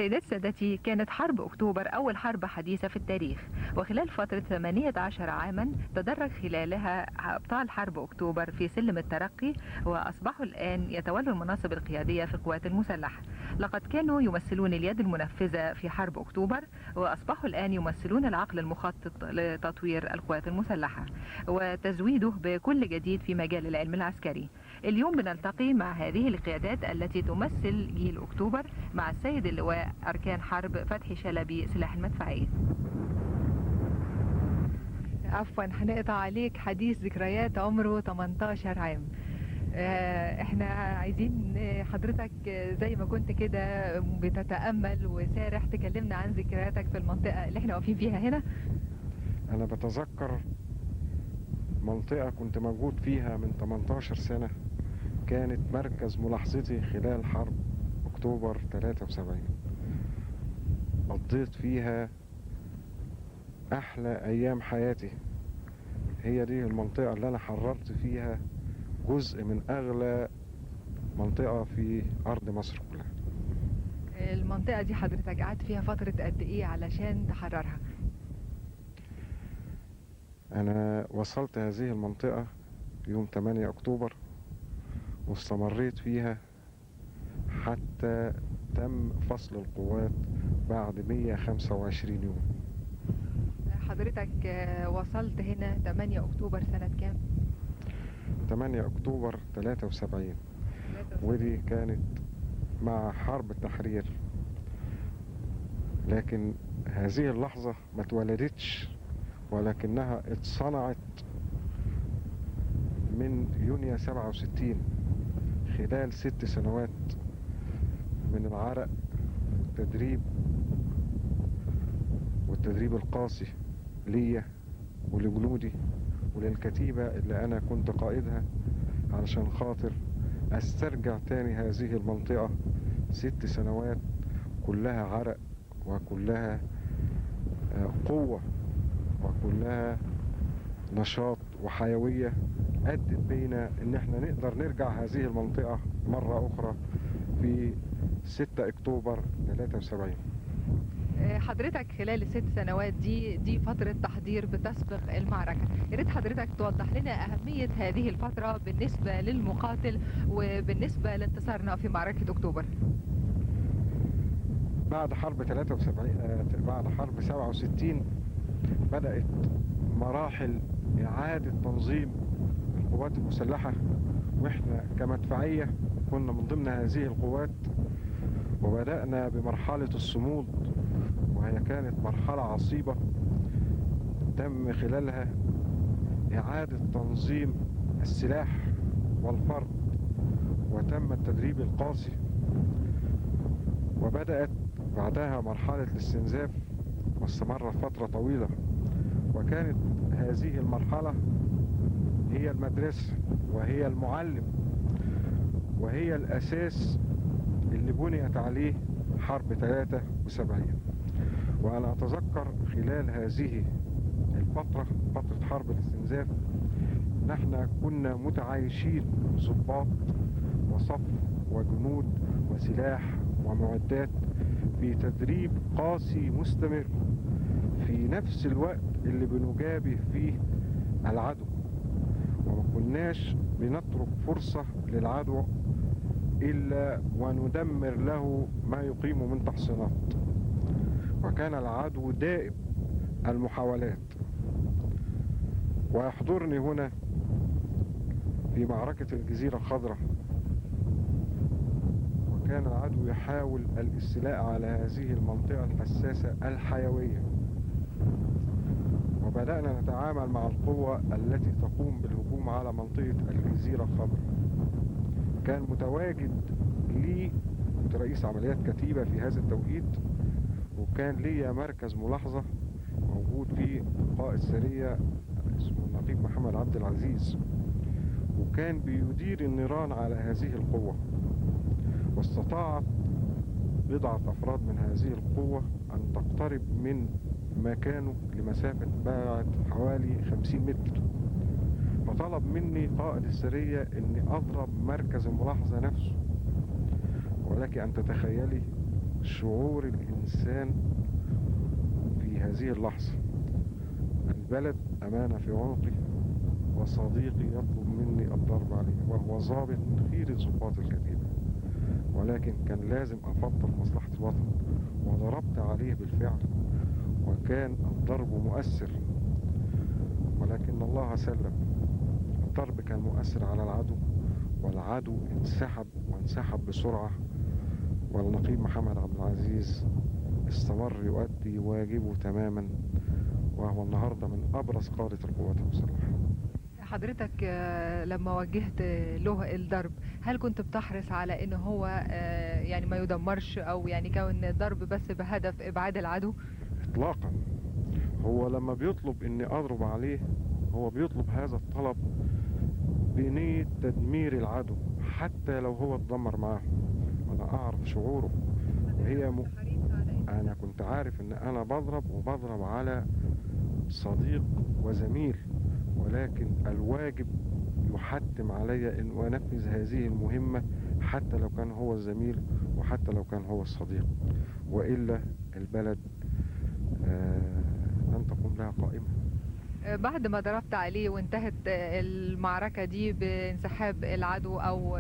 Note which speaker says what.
Speaker 1: سيدات سادتي، كانت حرب أكتوبر أول حرب حديثة في التاريخ، وخلال فترة 18 عاما تدرج خلالها أبطال حرب أكتوبر في سلم الترقي، وأصبحوا الآن يتولوا المناصب القيادية في القوات المسلحة. لقد كانوا يمثلون اليد المنفذة في حرب أكتوبر، وأصبحوا الآن يمثلون العقل المخطط لتطوير القوات المسلحة وتزويده بكل جديد في مجال العلم العسكري. اليوم بنلتقي مع هذه القيادات التي تمثل جيل أكتوبر مع السيد اللواء أركان حرب فتحي شلبي سلاح المدفعية. عفوا، هنقطع عليك حديث ذكريات عمره 18 عام. احنا عايزين حضرتك زي ما كنت كده بتتأمل وسارح تكلمنا عن ذكرياتك في المنطقة اللي احنا واقفين فيها هنا.
Speaker 2: أنا بتذكر منطقة كنت موجود فيها من 18 سنة، كانت مركز ملاحظتي خلال حرب أكتوبر 73. قضيت فيها أحلى أيام حياتي. هي دي المنطقة اللي أنا حررت فيها جزء من أغلى منطقة في أرض مصر كلها.
Speaker 1: المنطقة دي حضرتك قعدت فيها فترة قد إيه علشان تحررها؟
Speaker 2: أنا وصلت هذه المنطقة يوم 8 أكتوبر واستمريت فيها حتى تم فصل القوات بعد 125 يوم.
Speaker 1: حضرتك وصلت هنا 8 أكتوبر سنة كام؟
Speaker 2: 8 أكتوبر 73، ودي كانت مع حرب التحرير، لكن هذه اللحظة ما اتولدتش ولكنها اتصنعت من يونيو 67 خلال 6 سنوات من العرق والتدريب والتدريب القاسي ليا ولجنودي وللكتيبة اللي أنا كنت قائدها علشان خاطر أسترجع تاني هذه المنطقة. 6 سنوات كلها عرق وكلها قوة وكلها نشاط وحيوية أدت بينا إن احنا نقدر نرجع هذه المنطقة مرة أخرى في 6 أكتوبر 73.
Speaker 1: حضرتك خلال ال6 سنوات دي فترة تحضير بتسبق المعركة، يا ريت حضرتك توضح لنا أهمية هذه الفترة بالنسبة للمقاتل وبالنسبة لانتصارنا في معركة أكتوبر.
Speaker 2: بعد حرب 73، بعد حرب 67 بدأت مراحل إعادة تنظيم القوات المسلحة، وإحنا كمدفعية كنا من ضمن هذه القوات، وبدأنا بمرحلة الصمود، وهي كانت مرحلة عصيبة تم خلالها إعادة تنظيم السلاح والفرد، وتم التدريب القاسي، وبدأت بعدها مرحلة الاستنزاف واستمرت فترة طويلة. وكانت هذه المرحلة هي المدرسة وهي المعلم وهي الأساس اللي بنيت عليه حرب 73. وأنا أتذكر خلال هذه الفترة، فترة حرب الاستنزاف، نحن كنا متعايشين ضباط وصف وجنود وسلاح ومعدات في تدريب قاسي مستمر في نفس الوقت اللي بنجابه فيه العدو، وما كناش بنترك فرصة للعدو إلا وندمر له ما يقيم من تحصينات. وكان العدو دائم المحاولات. ويحضرني هنا في معركة الجزيرة الخضراء، وكان العدو يحاول الاستيلاء على هذه المنطقة الحساسة الحيوية، وبدأنا نتعامل مع القوة التي تقوم بالهجوم على منطقة الجزيرة الخضراء. كان متواجد لي، كنت رئيس عمليات كتيبة في هذا التوقيت، وكان لي مركز ملاحظة موجود فيه قائد سرية اسمه النقيب محمد عبد العزيز، وكان بيدير النيران على هذه القوة. واستطاعت بضعة أفراد من هذه القوة أن تقترب من مكانه لمسافة بعد حوالي 50 متر. فطلب مني قائد السرية أني أضرب مركز الملاحظة نفسه، ولك أن تتخيلي شعور الإنسان في هذه اللحظة. البلد أمانة في عنقي، وصديقي يطلب مني الضرب عليه، وهو ضابط من خيرة ضباط الكتيبة، ولكن كان لازم أفضل مصلحة الوطن، وضربت عليه بالفعل، وكان الضرب مؤثر، ولكن الله سلم. الضرب كان مؤثر على العدو، والعدو انسحب، وانسحب بسرعة، والنقيب محمد عبد العزيز استمر يؤدي واجبه تماما، وهو النهاردة من أبرز قادة القوات المسلحة.
Speaker 1: حضرتك لما وجهت له الضرب، هل كنت بتحرص على ان هو يعني ما يدمرش، او يعني كان الضرب بس بهدف ابعاد العدو؟
Speaker 2: اطلاقا. هو لما بيطلب اني اضرب عليه، هو بيطلب هذا الطلب بنية تدمير العدو، حتى لو هو اتدمر معاه. انا اعرف شعوره، وهي انا كنت عارف ان انا بضرب، وبضرب على صديق وزميل، ولكن الواجب يحتم علي ان انفذ هذه المهمة، حتى لو كان هو الزميل وحتى لو كان هو الصديق، وإلا البلد لن تقوم لها قائمة.
Speaker 1: بعد ما ضربت عليه وانتهت المعركة دي بانسحاب العدو أو